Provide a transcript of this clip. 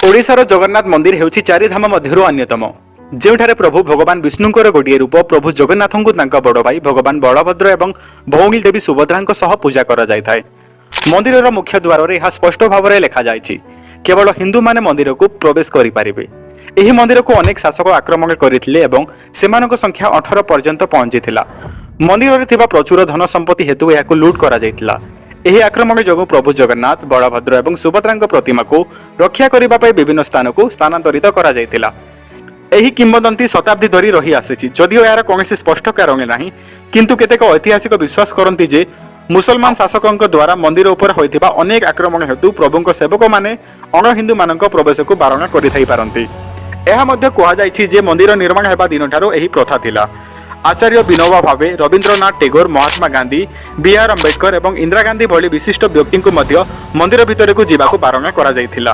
ଓଡ଼ିଶାର ଜଗନ୍ନାଥ ମନ୍ଦିର ହେଉଛି ଚାରିଧାମ ମଧ୍ୟରୁ ଅନ୍ୟତମ, ଯେଉଁଠାରେ ପ୍ରଭୁ ଭଗବାନ ବିଷ୍ଣୁଙ୍କର ଗୋଟିଏ ରୂପ ପ୍ରଭୁ ଜଗନ୍ନାଥଙ୍କୁ ତାଙ୍କ ବଡ଼ ଭାଇ ଭଗବାନ ବଳଭଦ୍ର ଏବଂ ଭଉଣୀ ଦେବୀ ସୁଭଦ୍ରାଙ୍କ ସହ ପୂଜା କରାଯାଇଥାଏ। ମନ୍ଦିରର ମୁଖ୍ୟ ଦ୍ୱାରରେ ଏହା ସ୍ପଷ୍ଟ ଭାବରେ ଲେଖାଯାଇଛି, କେବଳ ହିନ୍ଦୁମାନେ ମନ୍ଦିରକୁ ପ୍ରବେଶ କରିପାରିବେ। ଏହି ମନ୍ଦିରକୁ ଅନେକ ଶାସକ ଆକ୍ରମଣ କରିଥିଲେ ଏବଂ ସେମାନଙ୍କ ସଂଖ୍ୟା 18 ପର୍ଯ୍ୟନ୍ତ ପହଞ୍ଚିଥିଲା। ମନ୍ଦିରରେ ଥିବା ପ୍ରଚୁର ଧନ ସମ୍ପତ୍ତି ହେତୁ ଏହାକୁ ଲୁଟ୍ କରାଯାଇଥିଲା। ଏହି ଆକ୍ରମଣ ଯୋଗୁଁ ପ୍ରଭୁ ଜଗନ୍ନାଥ, ବଳଭଦ୍ର ଏବଂ ସୁଭଦ୍ରାଙ୍କ ପ୍ରତିମାକୁ ରକ୍ଷା କରିବା ପାଇଁ ବିଭିନ୍ନ ସ୍ଥାନକୁ ସ୍ଥାନାନ୍ତରିତ କରାଯାଇଥିଲା। ଏହି କିମ୍ବଦନ୍ତୀ ଶତାବ୍ଦୀ ଧରି ରହି ଆସିଛି, ଯଦିଓ ଏହାର କୌଣସି ସ୍ପଷ୍ଟ କାରଣ ନାହିଁ। କିନ୍ତୁ କେତେକ ଐତିହାସିକ ବିଶ୍ୱାସ କରନ୍ତି ଯେ ମୁସଲମାନ ଶାସକଙ୍କ ଦ୍ୱାରା ମନ୍ଦିର ଉପରେ ହୋଇଥିବା ଅନେକ ଆକ୍ରମଣ ହେତୁ ପ୍ରଭୁଙ୍କ ସେବକମାନେ ଅଣହିନ୍ଦୁମାନଙ୍କ ପ୍ରବେଶକୁ ବାରଣ କରିଥାଇପାରନ୍ତି। ଏହା ମଧ୍ୟ କୁହାଯାଇଛି ଯେ ମନ୍ଦିର ନିର୍ମାଣ ହେବା ଦିନଠାରୁ ଏହି ପ୍ରଥା ଥିଲା। ଆଚାର୍ଯ୍ୟ ବିନୋବା ଭାବେ, ରବୀନ୍ଦ୍ରନାଥ ଟେଗୋର, ମହାତ୍ମା ଗାନ୍ଧୀ, ବି ଆର୍ ଆମ୍ବେଦକର ଏବଂ ଇନ୍ଦିରା ଗାନ୍ଧୀ ଭଳି ବିଶିଷ୍ଟ ବ୍ୟକ୍ତିଙ୍କୁ ମଧ୍ୟ ମନ୍ଦିର ଭିତରକୁ ଯିବାକୁ ବାରଣ କରାଯାଇଥିଲା।